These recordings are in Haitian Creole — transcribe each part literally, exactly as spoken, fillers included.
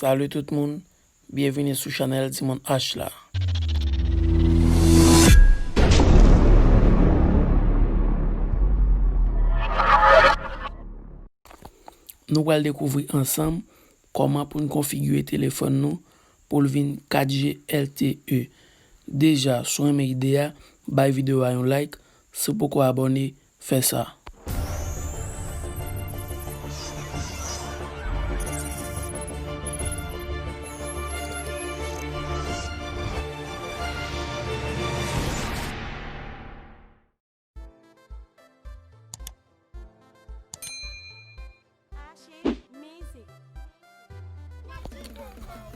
Salut tout moun, byenvini sou chanèl Timoun H la. Nou pral dekouvri ansanm kòman pou n konfigire telefòn nou pou l vin kat G L T E. Deja, si w renmen ide a, bay videyo a yon like. Si w poko abòne, fè sa.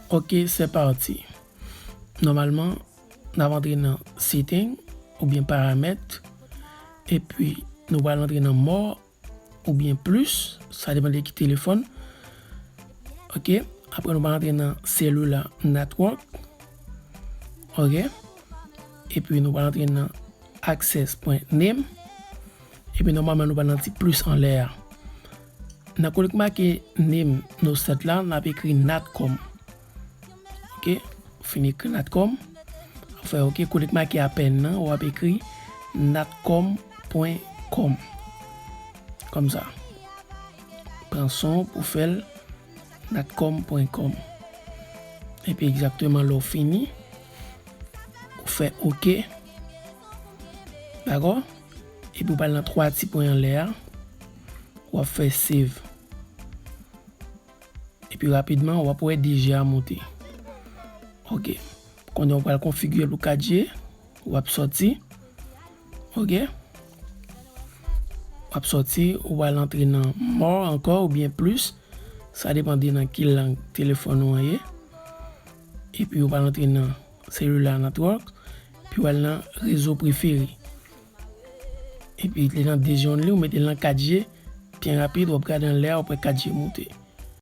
Ok, c'est parti. Nòmalman, n ap antre nan setting oubyen paramèt, epi nou pral antre nan more oubyen plus, sa depann de ki telefòn. Ok, apre nou pral antre nan cellular network. Ok, epi nou pral antre nan access point name. Epi nòmalman nou pral nan ti plus anlè a. Nan kote k make name nou set la, n ap ekri natcom. Ok, fin ekri natcom. W ap fè ok, kote k make append nan, w ap ekri natcom point com. Kòmsa. Pran son pou fè l natcom point com. Epi egzakteman lè w fini, ou fè ok. Dakò? Epi w pral nan twa ti pwen anlè a, w ap fè save. Epi rapidman, w ap wè D G a moute. Ok. Kounye a w pral konfigire l pou kat G, w ap sòti. Ok. W ap sòti, ou pral antre nan more ankò oubyen plus. Sa depann de nan ki lang telefòn ou an ye. Epi ou pral antre nan cellular network. Epi w al nan rezo prefere. Epi li nan D G only, ou mete l nan kat G. Byen rapid, w ap gade anlè a, w ap wè kat G moute.